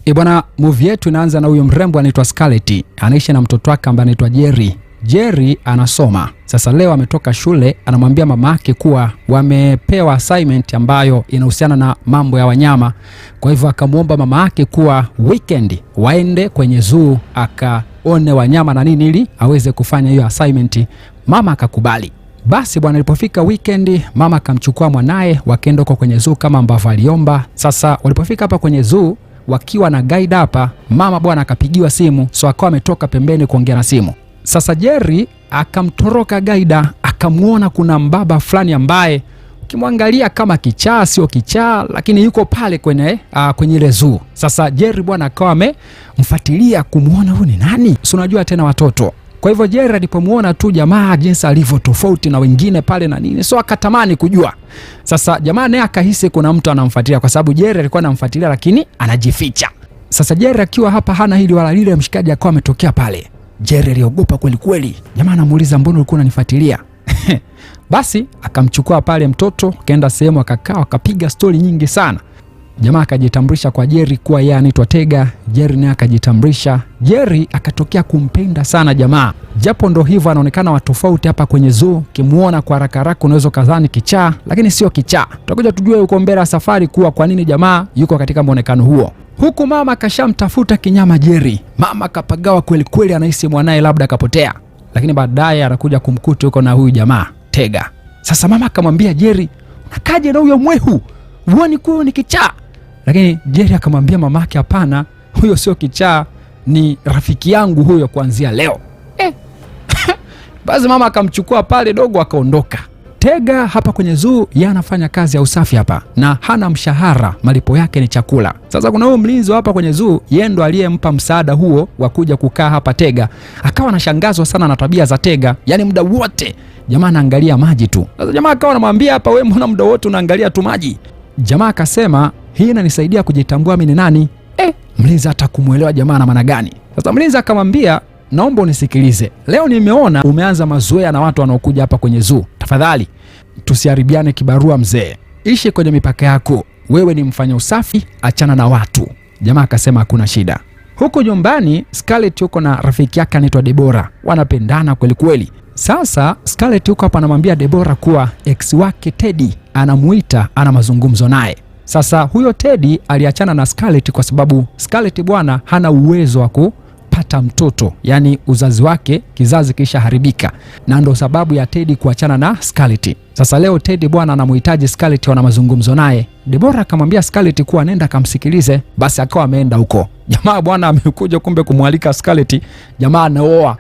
E bwana, movie yetu inaanza na huyu mrembo anaitwa Scarlett, anaishi na mtoto wake ambaye anaitwa Jerry. Jerry anasoma sasa. Leo ametoka shule, anamwambia mama yake kuwa wamepewa assignment ambayo inahusiana na mambo ya wanyama. Kwa hivyo akamwomba mama yake kuwa weekend waende kwenye zoo akaone wanyama na nini, ili aweze kufanya hiyo assignment. Mama akakubali. Basi bwana, ilipofika weekend, mama akamchukua mwanaye wakaenda huko kwenye zoo kama ambavyo aliomba. Sasa walipofika hapa kwenye zoo wakiwa na guide hapa, mama bwana akapigiwa simu, so akawa ametoka pembeni kuongea na simu. Sasa Jerry akamtoroka guide, akamwona kuna mbaba fulani ambaye ukimwangalia kama kichaa, sio kichaa, lakini yuko pale kwenye ile zoo. Sasa Jerry bwana akawa amemfuatilia kumwona huyu ni nani, si unajua tena watoto. Kwa hivyo Jerry alipomwona tu jamaa jinsi alivyo tofauti na wengine pale na nini, so akatamani kujua. Sasa jamaa naye akahisi kuna mtu anamfuatilia, kwa sababu Jerry alikuwa anamfuatilia lakini anajificha. Sasa Jerry akiwa hapa hana hili wala lile, mshikaji akawa ametokea pale. Jerry aliogopa kweli kweli. Jamaa anamuuliza, mbona ulikuwa unanifuatilia? Basi akamchukua pale mtoto, akaenda sehemu akakaa, wakapiga stori nyingi sana. Jamaa akajitambulisha kwa Jerry kuwa yeye anaitwa Tega. Jerry naye akajitambulisha. Jerry akatokea kumpenda sana jamaa, japo ndo hivyo anaonekana wa tofauti hapa kwenye zoo. Kimuona kwa haraka haraka unaweza kadhani kichaa, lakini sio kichaa. Tutakuja tujue huko mbele ya safari kuwa kwa nini jamaa yuko katika muonekano huo. Huku mama kashamtafuta kinyama Jerry. Mama kapagawa kweli kweli, anahisi mwanaye labda akapotea, lakini baadaye anakuja kumkuta huko na huyu jamaa Tega. Sasa mama akamwambia Jerry, unakaje na huyo mwehu? Huoni kuwa ni kichaa? Lakini Jerry akamwambia mamake, hapana, huyo sio kichaa, ni rafiki yangu huyo kuanzia leo. Basi mama akamchukua pale dogo akaondoka. Tega hapa kwenye zoo yeye anafanya kazi ya usafi hapa na hana mshahara, malipo yake ni chakula. Sasa kuna huyo mlinzi hapa kwenye zoo, yeye ndo aliyempa msaada huo wa kuja kukaa hapa Tega. Akawa anashangazwa sana na tabia za Tega, yaani muda wote jamaa anaangalia maji tu. Sasa jamaa akawa anamwambia hapa, wewe mbona muda wote unaangalia tu maji? Jamaa akasema hii inanisaidia kujitambua mimi ni nani. Mlinzi hata kumuelewa jamaa na maana gani. Sasa mlinzi akamwambia, naomba unisikilize. Leo nimeona umeanza mazoea na watu wanaokuja hapa kwenye zoo. Tafadhali tusiharibiane kibarua mzee, ishi kwenye mipaka yako. Wewe ni mfanya usafi, achana na watu. Jamaa akasema hakuna shida. Huku nyumbani Scarlett yuko na rafiki yake anaitwa Debora, wanapendana kweli kweli. Sasa Scarlett yuko hapa anamwambia Debora kuwa ex wake Teddy anamuita, ana mazungumzo naye. Sasa huyo Teddy aliachana na Scarlett kwa sababu Scarlett bwana hana uwezo wa kupata mtoto, yani uzazi wake kizazi kishaharibika, na ndo sababu ya Teddy kuachana na Scarlett. Sasa leo Teddy bwana anamuhitaji Scarlett, wana mazungumzo naye. Debora akamwambia Scarlett kuwa nenda kamsikilize, basi akawa ameenda huko. Jamaa bwana amekuja kumbe kumwalika Scarlett, jamaa anaoa.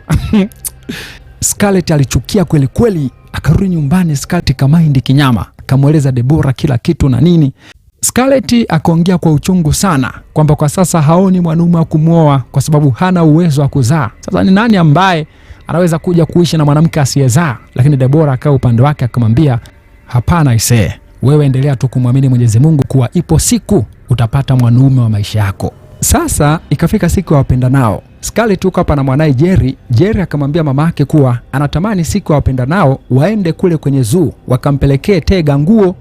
Scarlett alichukia kweli kweli, akarudi nyumbani. Scarlett kamaindi kinyama, akamweleza Debora kila kitu na nini. Scarlett akaongea kwa uchungu sana kwamba kwa sasa haoni mwanaume wa kumwoa kwa sababu hana uwezo wa kuzaa. Sasa ni nani ambaye anaweza kuja kuishi na mwanamke asiyezaa? Lakini Debora akawa upande wake akamwambia, hapana isee, wewe endelea tu kumwamini Mwenyezi Mungu kuwa ipo siku utapata mwanaume wa maisha yako. Sasa ikafika siku ya wapendanao. Scarlett yuko hapa na mwanaye Jerry. Jerry akamwambia mama yake kuwa anatamani siku ya wapendanao waende kule kwenye zoo wakampelekee Tega nguo.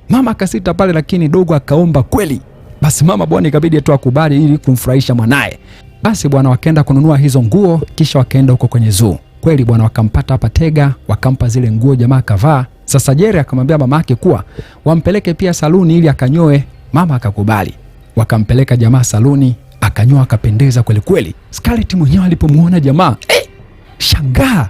Mama akasita pale, lakini dogo akaomba kweli. Basi mama bwana ikabidi tu akubali ili kumfurahisha mwanaye. Basi bwana wakaenda kununua hizo nguo, kisha wakaenda huko kwenye zoo. Kweli bwana wakampata hapa Tega, wakampa zile nguo, jamaa akavaa. Sasa Jerry akamwambia mama yake kuwa wampeleke pia saluni ili akanyoe. Mama akakubali. Wakampeleka jamaa saluni, akanyoa akapendeza kweli kweli. Scarlett mwenyewe alipomuona jamaa, shangaa.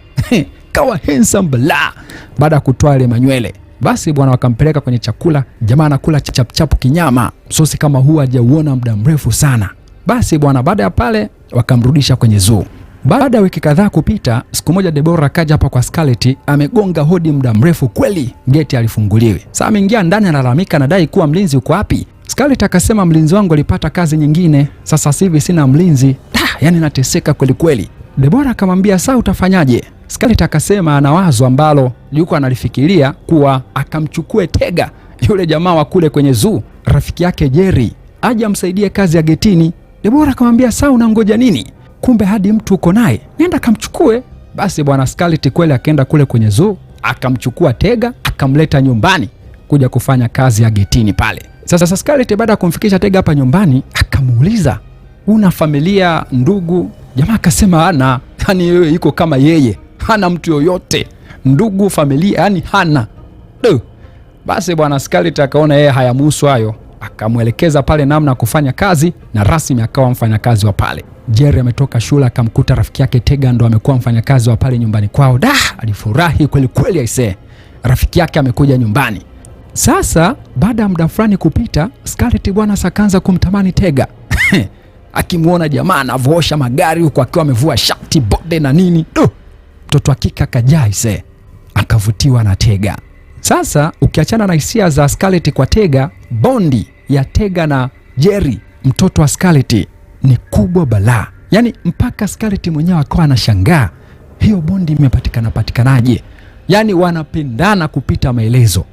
Kawa handsome bla. Baada ya kutoa ile manywele. Basi bwana wakampeleka kwenye chakula, jamaa anakula chap kinyama, msosi kama huu hajauona muda mrefu sana. Basi bwana baada ya pale wakamrudisha kwenye zoo. Baada ya wiki kadhaa kupita, siku moja Debora akaja hapa kwa Scarlett, amegonga hodi muda mrefu kweli, geti alifunguliwi. Sasa ameingia ndani analalamika, anadai kuwa mlinzi uko wapi? Scarlett akasema mlinzi wangu alipata kazi nyingine, sasa hivi sina mlinzi. Yani nateseka kweli kweli. Debora akamwambia sasa utafanyaje? Scarlett akasema ana wazo ambalo yuko analifikiria kuwa akamchukue Tega yule jamaa wa kule kwenye zoo, rafiki yake Jerry, aje amsaidie kazi ya getini. Debora akamwambia sasa unangoja nini? Kumbe hadi mtu uko naye, nenda kamchukue. Basi bwana Scarlett kweli akaenda kule kwenye zoo, akamchukua Tega, akamleta nyumbani kuja kufanya kazi ya getini pale. Sasa Scarlett baada ya kumfikisha Tega hapa nyumbani, Akamuuliza, una familia, ndugu? Jamaa akasema hana, yani yeye iko kama yeye, hana mtu yoyote, ndugu, familia, yani hana. Du. Basi bwana Scarlett akaona yeye hayamuhusu hayo, akamwelekeza pale namna ya kufanya kazi na rasmi akawa mfanyakazi wa pale. Jerry ametoka shule akamkuta rafiki yake Tega ndo amekuwa mfanyakazi wa pale nyumbani kwao. Da, alifurahi kweli kweli aisee, rafiki yake amekuja nyumbani. Sasa baada ya muda fulani kupita, Scarlett bwana akaanza kumtamani Tega akimwona jamaa anavoosha magari huku akiwa amevua shati bode na nini. Du, mtoto hakika akajaa aisee, akavutiwa na Tega. Sasa ukiachana na hisia za Scarlett kwa Tega, bondi ya Tega na Jerry mtoto wa Scarlett ni kubwa balaa. Yaani mpaka Scarlett mwenyewe akawa anashangaa hiyo bondi imepatikana patikanaje? Yaani wanapendana kupita maelezo.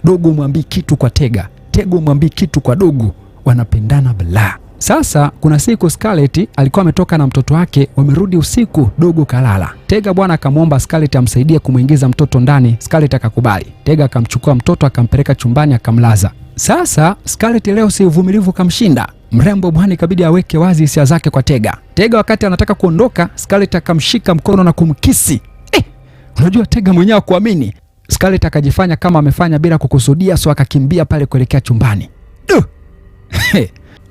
Dogo mwambii kitu kwa Tega, Tego mwambii kitu kwa dogo, wanapendana balaa. Sasa kuna siku Scarlett alikuwa ametoka na mtoto wake, wamerudi usiku, dogo kalala. Tega bwana akamwomba Scarlett amsaidie kumwingiza mtoto ndani. Scarlett akakubali. Tega akamchukua mtoto akampeleka chumbani akamlaza. Sasa Scarlett leo si uvumilivu kamshinda. Mrembo bwana ikabidi aweke wazi hisia zake kwa Tega. Tega wakati anataka kuondoka, Scarlett akamshika mkono na kumkisi. Unajua Tega mwenyewe hakuamini. Scarlett akajifanya kama amefanya bila kukusudia, so akakimbia pale kuelekea chumbani. Du!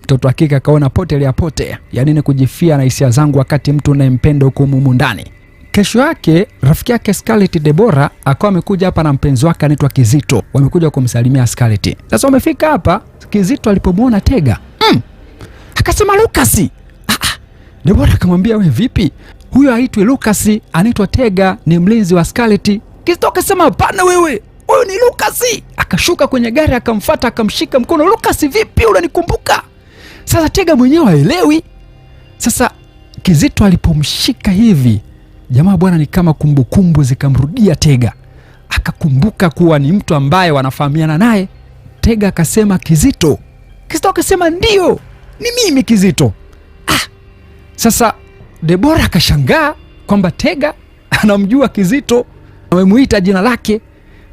Mtoto hakika akaona pote pote, ya nini kujifia na hisia zangu wakati mtu unayempenda huko humu ndani. Kesho yake rafiki yake Scarlett Debora akawa amekuja hapa na mpenzi wake anaitwa Kizito, wamekuja kumsalimia Scarlett. Sasa wamefika hapa, Kizito alipomwona Tega akasema Lucas. Debora akamwambia we vipi, huyo haitwi Lucas, anaitwa Tega, ni mlinzi wa Scarlett. Kizito akasema hapana, wewe huyu ni Lucas. Akashuka kwenye gari akamfuata, akamshika mkono, Lucas vipi, unanikumbuka? Sasa Tega mwenyewe haelewi. Sasa Kizito alipomshika hivi, jamaa bwana, ni kama kumbukumbu zikamrudia Tega, akakumbuka kuwa ni mtu ambaye wanafahamiana naye. Tega akasema Kizito. Kizito akasema ndio, ni mimi Kizito. Sasa Debora akashangaa kwamba Tega anamjua Kizito, amemuita jina lake.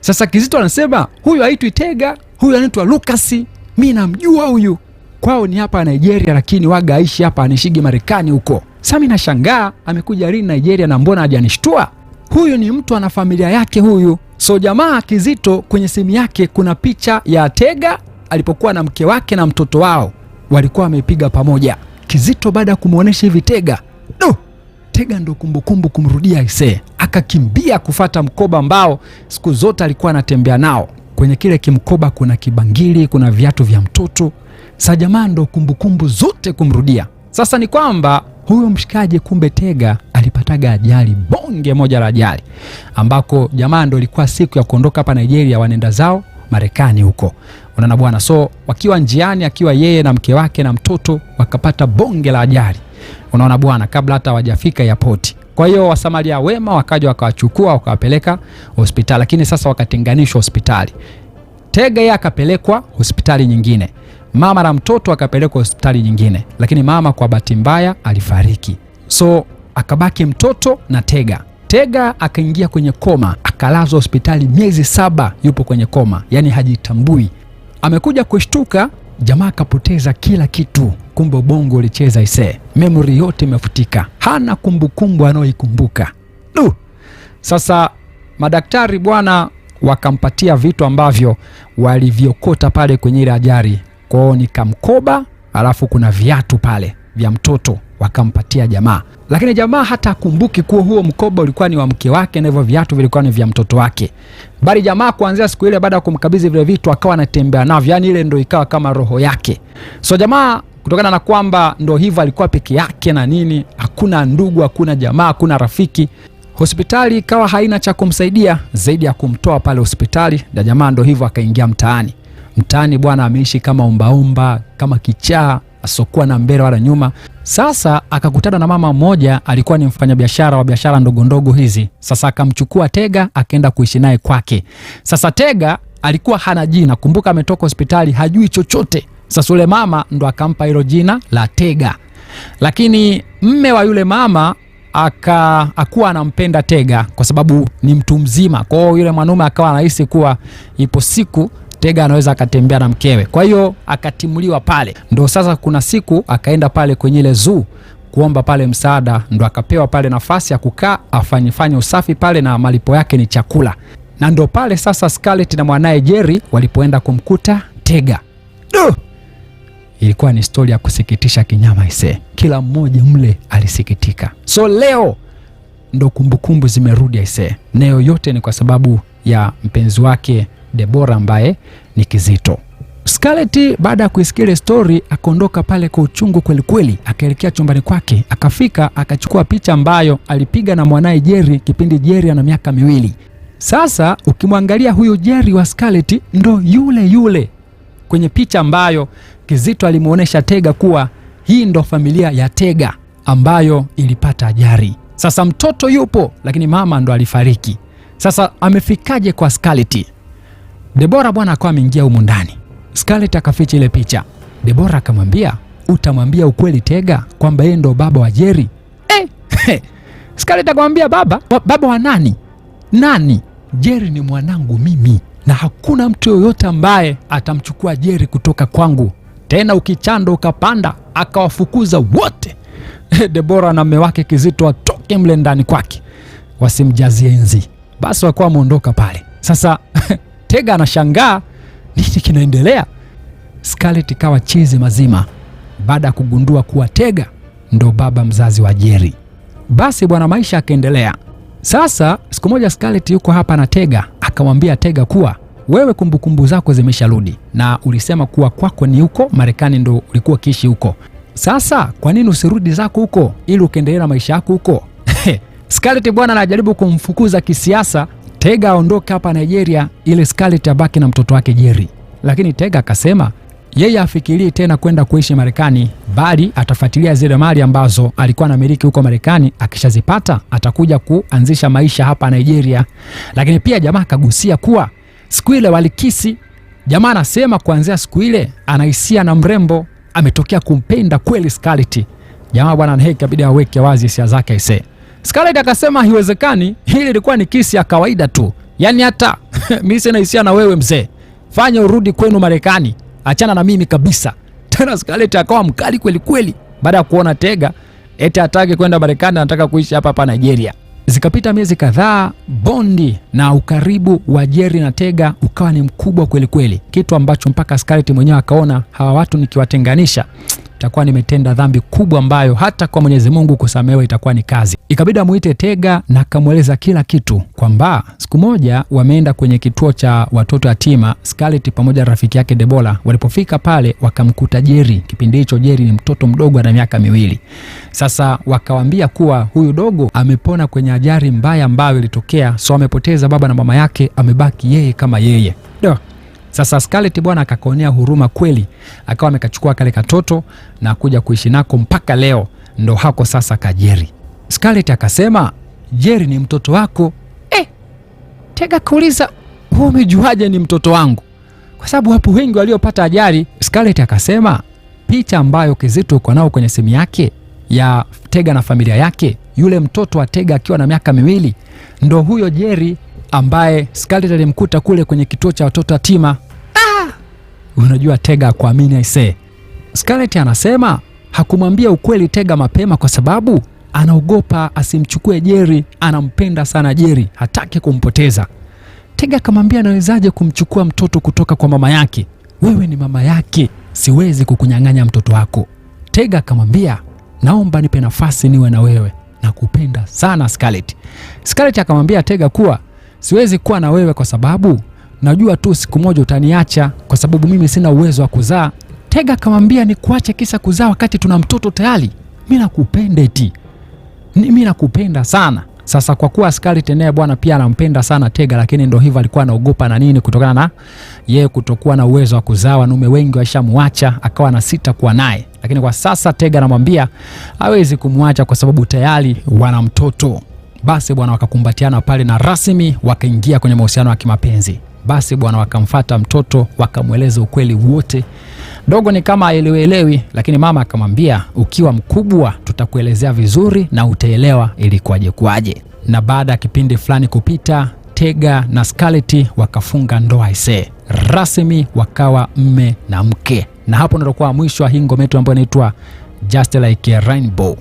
Sasa Kizito anasema huyu haitwi Tega, huyu anaitwa Lucas, mi namjua huyu. Kwao ni hapa Nigeria, lakini waga aishi hapa, anishigi Marekani huko. Sasa mimi nashangaa amekuja lini Nigeria na mbona hajanishtua? Huyu ni mtu ana familia yake huyu. So jamaa Kizito kwenye simu yake kuna picha ya Tega alipokuwa na mke wake na mtoto wao, walikuwa wamepiga pamoja. Kizito baada ya kumuonesha hivi Tega, do Tega ndo kumbukumbu kumrudia ise, akakimbia kufata mkoba ambao siku zote alikuwa anatembea nao. Kwenye kile kimkoba kuna kibangili, kuna viatu vya mtoto. Sa jamaa ndo kumbukumbu zote kumrudia. Sasa ni kwamba huyo mshikaji kumbe Tega alipataga ajali, bonge moja la ajali, ambako jamaa ndo ilikuwa siku ya kuondoka hapa Nigeria, wanaenda zao Marekani huko, unaona bwana. So wakiwa njiani, akiwa yeye na mke wake na mtoto, wakapata bonge la ajali, unaona bwana, kabla hata hawajafika airport. Kwa hiyo wasamaria wema wakaja wakawachukua wakawapeleka hospitali, lakini sasa wakatenganishwa hospitali. Tega yeye akapelekwa hospitali nyingine, mama na mtoto akapelekwa hospitali nyingine, lakini mama kwa bahati mbaya alifariki. So akabaki mtoto na Tega. Tega akaingia kwenye koma, akalazwa hospitali miezi 7, yupo kwenye koma, yani hajitambui. Amekuja kushtuka, jamaa akapoteza kila kitu. Kumbe ubongo ulicheza ise, memory yote imefutika, hana kumbukumbu anayoikumbuka. Du! Sasa madaktari bwana wakampatia vitu ambavyo waliviokota pale kwenye ile ajali. Kwao ni kamkoba, alafu kuna viatu pale vya mtoto wakampatia jamaa, lakini jamaa hata akumbuki kuwa huo mkoba ulikuwa ni wa mke wake na hivyo viatu vilikuwa ni vya mtoto wake. Bali jamaa kuanzia siku ile baada ya kumkabidhi vile vitu akawa anatembea navyo, yani ile ndo ikawa kama roho yake. So jamaa kutokana na kwamba ndo hivyo alikuwa peke yake na nini, hakuna ndugu, hakuna jamaa, hakuna rafiki, hospitali ikawa haina cha kumsaidia zaidi ya kumtoa pale hospitali, na jamaa ndo hivyo akaingia mtaani. Mtaani bwana ameishi kama ombaomba, kama kichaa, asokuwa na mbele wala nyuma. Sasa akakutana na mama mmoja alikuwa ni mfanyabiashara wa biashara ndogo ndogo hizi. Sasa akamchukua Tega akaenda kuishi naye kwake. Sasa Tega alikuwa hana jina, kumbuka ametoka hospitali hajui chochote. Sasa yule mama ndo akampa hilo jina la Tega. Lakini mme wa yule mama akuwa anampenda Tega kwa sababu ni mtu mzima. Kwa hiyo yule mwanaume akawa anahisi kuwa ipo siku Tega anaweza akatembea na mkewe. Kwa hiyo akatimuliwa pale. Ndo sasa kuna siku akaenda pale kwenye ile zoo kuomba pale msaada, ndo akapewa pale nafasi ya kukaa afanyifanye usafi pale na malipo yake ni chakula. Na ndo pale sasa Scarlett na mwanaye Jerry walipoenda kumkuta Tega. Duh! Ilikuwa ni stori ya kusikitisha kinyama ise. Kila mmoja mle alisikitika. So leo ndo kumbukumbu zimerudi aise. Nayo yote ni kwa sababu ya mpenzi wake Debora ambaye ni Kizito. Scarlett baada ya kuisikia ile story akaondoka pale kwa uchungu kweli kweli, akaelekea chumbani kwake, akafika akachukua picha ambayo alipiga na mwanaye Jerry kipindi Jerry ana miaka 2. Sasa ukimwangalia huyu Jerry wa Scarlett ndo yule yule kwenye picha ambayo Kizito alimuonesha Tega kuwa hii ndo familia ya Tega ambayo ilipata ajali. Sasa mtoto yupo lakini mama ndo alifariki. Sasa amefikaje kwa Scarlett? Debora bwana akawa ameingia humu ndani. Scarlett akaficha ile picha. Debora akamwambia, utamwambia ukweli Tega kwamba yeye ndo baba wa Jerry? Scarlett akamwambia, baba wa nani? Nani? Jerry ni mwanangu mimi na hakuna mtu yoyote ambaye atamchukua Jerry kutoka kwangu. Tena ukichando ukapanda, akawafukuza wote. Debora na mume wake Kizito atoke mle ndani kwake, wasimjazie enzi. Basi wakawa wameondoka pale. Sasa Tega anashangaa nini kinaendelea. Scarlett ikawa chizi mazima baada ya kugundua kuwa Tega ndo baba mzazi wa Jerry. Basi bwana, maisha akaendelea. Sasa siku moja Scarlett yuko hapa na Tega, akamwambia Tega kuwa wewe kumbukumbu zako zimesharudi na ulisema kuwa kwako ni huko Marekani ndo ulikuwa ukiishi huko. Sasa kwa nini usirudi zako huko ili ukaendelea na maisha yako huko? Scarlett bwana anajaribu kumfukuza kisiasa Tega aondoke hapa Nigeria ili Scarlett abaki na mtoto wake Jerry. Lakini Tega akasema yeye afikirii tena kwenda kuishi Marekani, bali atafuatilia zile mali ambazo alikuwa anamiliki huko Marekani, akishazipata atakuja kuanzisha maisha hapa Nigeria. Lakini pia jamaa akagusia kuwa siku ile walikisi. Jamaa anasema kuanzia siku ile anahisia na mrembo, ametokea kumpenda kweli Scarlett. Jamaa bwana naye ikabidi aweke wazi hisia zake aisee. Scarlett akasema haiwezekani, hili ilikuwa ni kisi ya kawaida tu. Yaani hata mimi sina hisia na wewe mzee. Fanya urudi kwenu Marekani, achana na mimi kabisa. Tena Scarlett akawa mkali kweli kweli baada ya kuona Tega eti hataki kwenda Marekani, anataka kuishi hapa hapa Nigeria. Zikapita miezi kadhaa, bondi na ukaribu wa Jerry na Tega ukawa ni mkubwa kweli kweli, kitu ambacho mpaka Scarlett mwenyewe akaona hawa watu nikiwatenganisha itakuwa nimetenda dhambi kubwa ambayo hata kwa Mwenyezi Mungu kusamehewa itakuwa ni kazi. Ikabidi amuite Tega na akamweleza kila kitu kwamba siku moja wameenda kwenye kituo cha watoto yatima, Scarlett pamoja na rafiki yake Debora. Walipofika pale wakamkuta Jerry. Kipindi hicho Jerry ni mtoto mdogo ana miaka 2. Sasa wakawambia kuwa huyu dogo amepona kwenye ajali mbaya ambayo ilitokea, so amepoteza baba na mama yake, amebaki yeye kama yeye. Do. Sasa Scarlett bwana akakonea huruma kweli, akawa amekachukua kale katoto na kuja kuishi nako mpaka leo, ndo hako sasa ka Jerry. Scarlett akasema Jerry ni mtoto wako. Tega kuuliza wewe umejuaje ni mtoto wangu? Kwa sababu wapo wengi waliopata ajali. Scarlett akasema picha ambayo Kizito uko nao kwenye simu yake ya Tega na familia yake, yule mtoto wa Tega akiwa na miaka 2 ndo huyo Jerry ambaye Scarlett alimkuta kule kwenye kituo cha watoto yatima. Unajua Tega kuamini aisee. Scarlett anasema hakumwambia ukweli Tega mapema kwa sababu anaogopa asimchukue Jerry, anampenda sana Jerry, hataki kumpoteza. Tega akamwambia anawezaje kumchukua mtoto kutoka kwa mama yake? Wewe ni mama yake, siwezi kukunyang'anya mtoto wako. Tega akamwambia naomba nipe nafasi niwe na wewe, nakupenda sana Scarlett. Scarlett akamwambia Tega kuwa siwezi kuwa na wewe kwa sababu najua tu siku moja utaniacha kwa sababu mimi sina uwezo wa kuzaa. Tega akamwambia nikuache kisa kuzaa wakati tuna mtoto tayari? Mimi nakupenda eti. Mimi nakupenda sana. Sasa kwa kuwa Scarlett naye bwana pia anampenda sana Tega, lakini ndio hivyo alikuwa anaogopa na nini kutokana na yeye kutokuwa na uwezo wa kuzaa, wanaume wengi washamwacha, akawa na sita kuwa naye. Lakini kwa sasa Tega anamwambia hawezi kumwacha kwa sababu tayari wana mtoto. Basi bwana wakakumbatiana pale na rasmi wakaingia kwenye mahusiano ya kimapenzi. Basi bwana wakamfuata mtoto wakamweleza ukweli wote. Dogo ni kama aelewelewi, lakini mama akamwambia ukiwa mkubwa tutakuelezea vizuri na utaelewa ilikuwaje kuaje. Na baada ya kipindi fulani kupita, Tega na Scarlett wakafunga ndoa aisee. rasmi wakawa mme na mke. Na hapo ndio kwa mwisho wa hii ngoma yetu ambayo inaitwa Just Like a Rainbow.